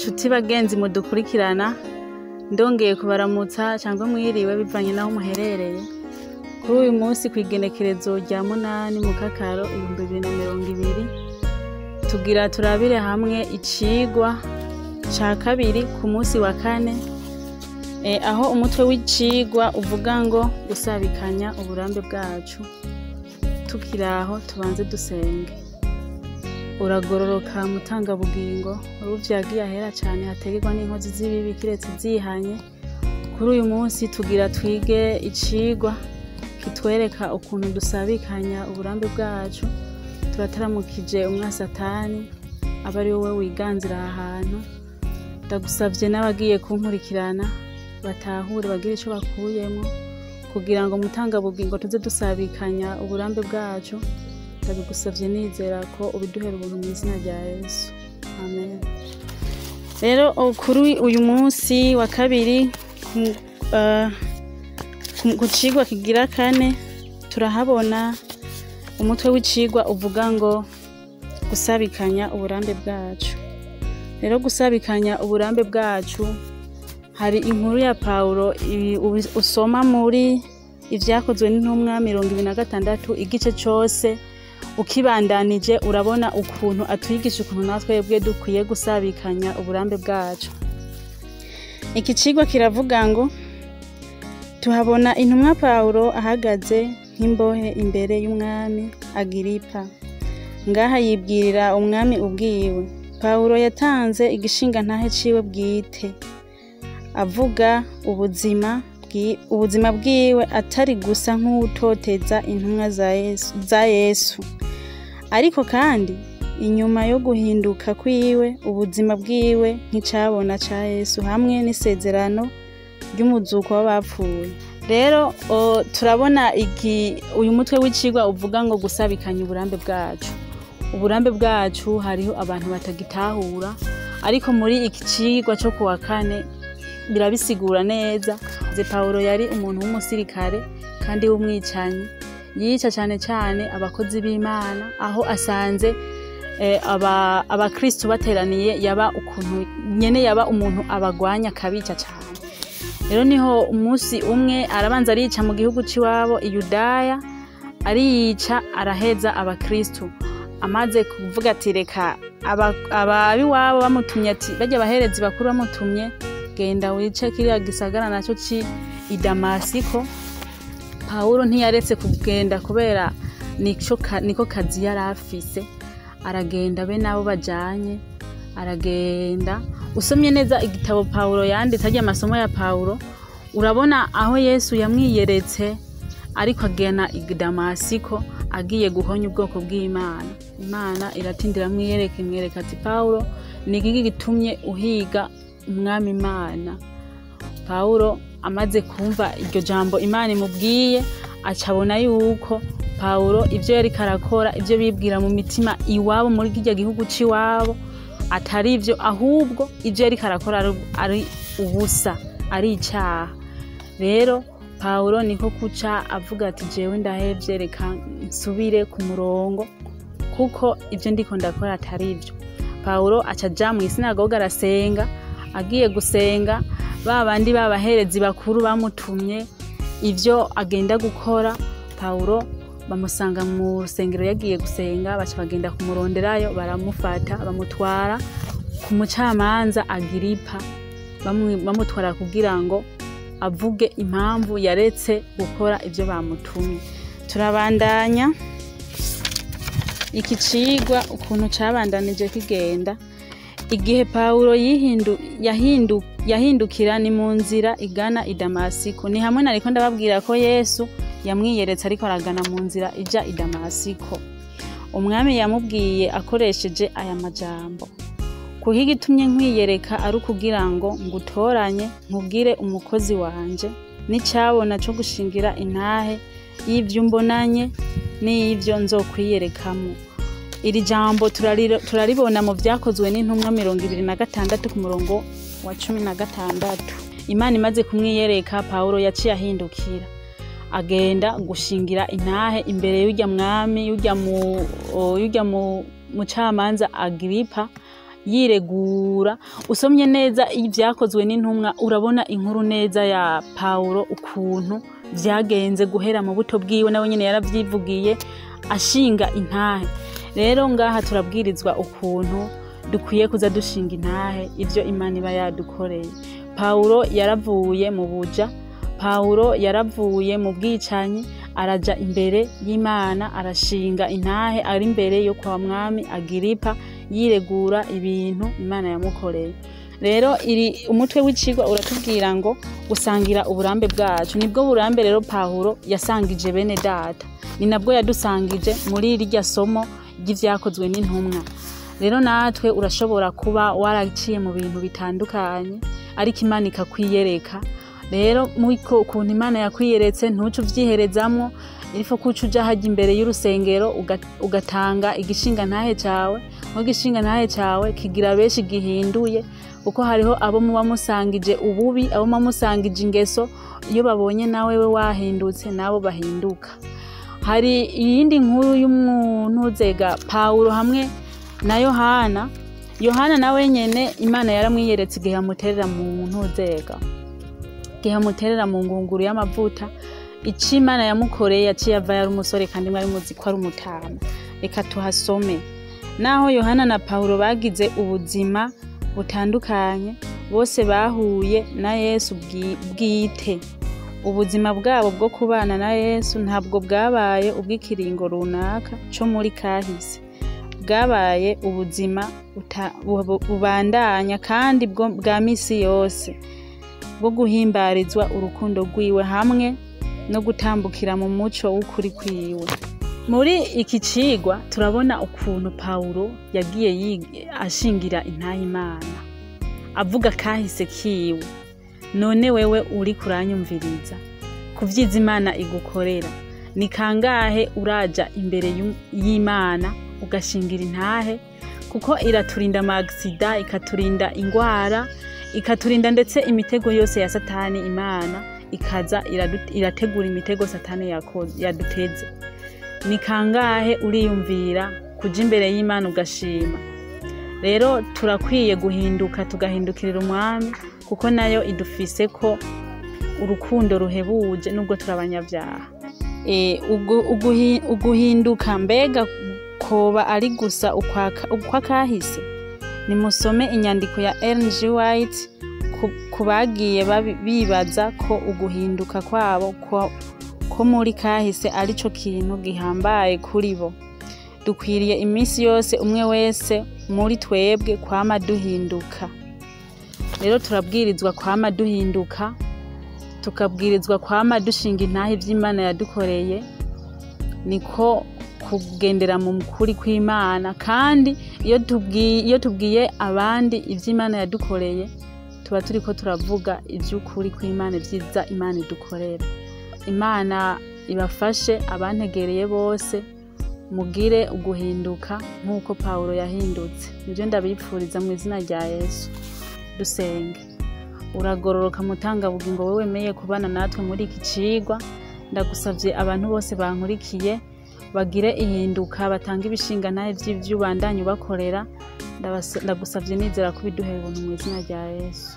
Nshuti bagenzi mudukurikirana, ndongeye kubaramutsa cyangwa mwiriwe bivanye n'aho muherereye. Kuri uyu munsi ku igenekerezo rya 8 Mukakaro 2020, tugira turabire hamwe icigwa ca kabiri ku munsi wa kane, aho umutwe w'icigwa uvuga ngo gusabikanya uburambe bwacu. Tukiri aho tubanze dusenge. Uragororoka mutangabugingo, uruvyagiye ahera cane hategerwa n'inkozi z'ibibi kiretse zihanye. Kuri uyu munsi tugira twige icigwa kitwereka ukuntu dusabikanya uburambe bwacu. Turataramukije umwasatani aba ari wowe wiganzira aha hantu. Ndagusavye n'abagiye kunkurikirana batahure bagire ico bakuyemwo, kugira ngo mutangabugingo tuze dusabikanya uburambe bwacu. Ndabigusavye nizera ko ubiduhera ubuntu mu izina rya Yesu, amen. Rero kuri uyu munsi wa kabiri ku cigwa kigira kane, turahabona umutwe w'icigwa uvuga ngo gusabikanya uburambe bwacu. Rero gusabikanya uburambe bwacu, hari inkuru ya Pawulo usoma muri Ivyakozwe n'Intumwa 26, igice cose ukibandanije urabona ukuntu atwigisha ukuntu natwebwe dukwiye gusabikanya uburambe bwacu. Iki cigwa kiravuga ngo tuhabona intumwa Pawulo ahagaze nk'imbohe imbere y'umwami Agiripa. Ngaha yibwirira umwami ubwiwe. Pawulo yatanze igishingantahe ciwe bwite, avuga ubuzima bwiwe atari gusa nk'uwutoteza intumwa za Yesu, ariko kandi inyuma yo guhinduka kwiwe, ubuzima bwiwe nk'icabona ca Yesu hamwe n'isezerano ry'umuzuko w'abapfuye. Rero turabona uyu mutwe w'icigwa uvuga ngo gusabikanya uburambe bwacu. Uburambe bwacu hariho abantu batagitahura, ariko muri iki cigwa co kuwa kane birabisigura neza. Ze Pawulo yari umuntu w'umusirikare kandi w'umwicanyi, yica cane cane abakozi b'Imana. Aho asanze abakristo bateraniye, yaba ukuntu nyene yaba umuntu abagwanya akabica cane. Rero niho umunsi umwe arabanza arica mu gihugu c'iwabo i Yudaya, ariyica araheza abakristo. Amaze kuvuga ati reka ababiwabo bamutumye, ati barya abaherezi bakuru bamutumye, genda wice kiriya gisagara naco ci i Damasiko. Pawulo ntiyaretse kugenda kubera niko kazi yari afise. Aragenda be nabo bajanye, aragenda. Usomye neza igitabo Pawulo yanditse, arya amasomo ya Pawulo, urabona aho Yesu yamwiyeretse ariko agena i Damasiko agiye guhonya ubwoko bw'Imana. Imana iratindira mwiyereka, imwereka ati Pawulo, ni iki gitumye uhiga umwami Imana? Pawulo amaze kumva iryo jambo Imana imubwiye, acabona yuko Pawulo ivyo yariko arakora, ivyo bibwira mu mitima iwabo muri kirya gihugu c'iwabo atari ivyo, ahubwo ivyo yariko arakora ari ubusa, ari icaha. Rero Pawulo niko kuca avuga ati jewe ndahevye, reka nsubire ku murongo kuko ivyo ndiko ndakora atari ivyo. Pawulo aca aja mw'isinagoga arasenga. Agiye gusenga, ba bandi b'abaherezi bakuru bamutumye ivyo agenda gukora, Pawulo bamusanga mu rusengero yagiye gusenga, baca bagenda kumuronderayo, baramufata bamutwara ku mucamanza Agiripa, bamutwara kugira ngo avuge impamvu yaretse gukora ivyo bamutumye. Turabandanya iki cigwa ukuntu cabandanije kigenda. Igihe Pawulo yahindukira ni mu nzira igana i Damasiko. Ni hamwe nariko ndababwira ko Yesu yamwiyeretse ariko aragana mu nzira ija i Damasiko. Umwami yamubwiye akoresheje aya majambo: kuko igitumye nkwiyereka ari ukugira ngo ngutoranye, nkubwire umukozi wanje n'icabona co gushingira intahe y'ivyo umbonanye n'ivyo nzokwiyerekamwo. Iri jambo turaribona mu Vyakozwe n'Intumwa 26 ku murongo wa 16. Imana imaze kumwiyereka, Pawulo yaciye ahindukira agenda gushingira intahe imbere y'urya mwami, y'urya mucamanza Agiripa. yiregura. Usomye neza ibyakozwe n'intumwa urabona inkuru neza ya Pawulo ukuntu vyagenze guhera mu buto bwiwe, nawe nyene yaravyivugiye ashinga intahe. Rero ngaha turabwirizwa ukuntu dukwiye kuza dushinga intahe ivyo Imana iba yadukoreye. Pawulo yaravuye mu buja, Pawulo yaravuye mu bwicanyi, araja imbere y'Imana arashinga intahe ari imbere yo kwa mwami Agiripa yiregura ibintu Imana yamukoreye. Rero iri umutwe w'icigwa uratubwira ngo gusangira uburambe bwacu. Nibwo burambe rero Pawulo yasangije bene data, ni nabwo yadusangije muri rirya somo ry'ivyakozwe n'intumwa. Rero natwe urashobora kuba waraciye mu bintu bitandukanye ariko Imana ikakwiyereka. Rero muko ukuntu Imana yakwiyeretse ntuce uvyiherezamwo, ilifo kuca uja harya imbere y'urusengero ugatanga igishinga ntahe cawe. Mu gishinga ntahe cawe kigira benshi gihinduye, kuko hariho abo muba musangije ububi, abo muba musangije ingeso, iyo babonye nawe we wahindutse nabo bahinduka. Hari iyindi nkuru y'umuntu zega Pawulo hamwe na Yohana. Yohana nawe nyene Imana yaramwiyeretse igihe amuterera mu ntuzega, igihe amuterera mu ngunguru y'amavuta. Ico Imana yamukoreye yaciye ava yari umusore kandi mwari muzi ko ari umutama. Reka tuhasome. Naho Yohana na Pawulo bagize ubuzima butandukanye, bose bahuye na Yesu bwite. Ubuzima bwabo bwo kubana na Yesu ntabwo bwabaye ubw'ikiringo runaka co muri kahise, bwabaye ubuzima bubandanya kandi bwa misi yose, bwo guhimbarizwa urukundo rwiwe hamwe no gutambukira mu muco w'ukuri kwiwe. Muri iki cigwa turabona ukuntu Pawulo yagiye ashingira intahe Imana, avuga kahise kiwe. None wewe uri kuranyumviriza kuvyiza Imana igukorera, ni kangahe uraja imbere y'Imana ugashingira intahe? Kuko iraturinda amagisida, ikaturinda ingwara, ikaturinda ndetse imitego yose ya Satani. Imana ikaza irategura imitego Satani yaduteze. Ni kangahe uriyumvira kuja imbere y'Imana ugashima? Rero turakwiye guhinduka tugahindukirira umwami, kuko nayo idufise ko urukundo ruhebuje nubwo turabanyabyaha. Uguhinduka mbega koba ari gusa ukwa kahise? Nimusome inyandiko ya Ellen G. White kubagiye bibaza ko uguhinduka kwabo ko muri kahise arico kintu gihambaye kuri bo. Dukwiriye iminsi yose umwe wese muri twebwe kwama duhinduka. Rero turabwirizwa kwama duhinduka, tukabwirizwa kwama dushinga intahe ivy'Imana yadukoreye, niko kugendera mu kuri kw'Imana. Kandi iyo tubwiye abandi ivy'Imana yadukoreye, tuba turiko turavuga ivy'ukuri kw'Imana, ivyiza Imana idukorera. Imana ibafashe abantegereye bose, mugire uguhinduka nk'uko Pawulo yahindutse. Nivyo ndabipfuriza mu izina rya Yesu. Dusenge. Uragororoka mutangabugingo wewe wemeye kubana natwe muri iki cigwa. Ndagusavye abantu bose bankurikiye bagire ihinduka, batanga ibishinga ntahe vy'ivyo ubandanya ubakorera. Ndagusavye nizera ko ubiduhera ubuntu mu izina rya Yesu.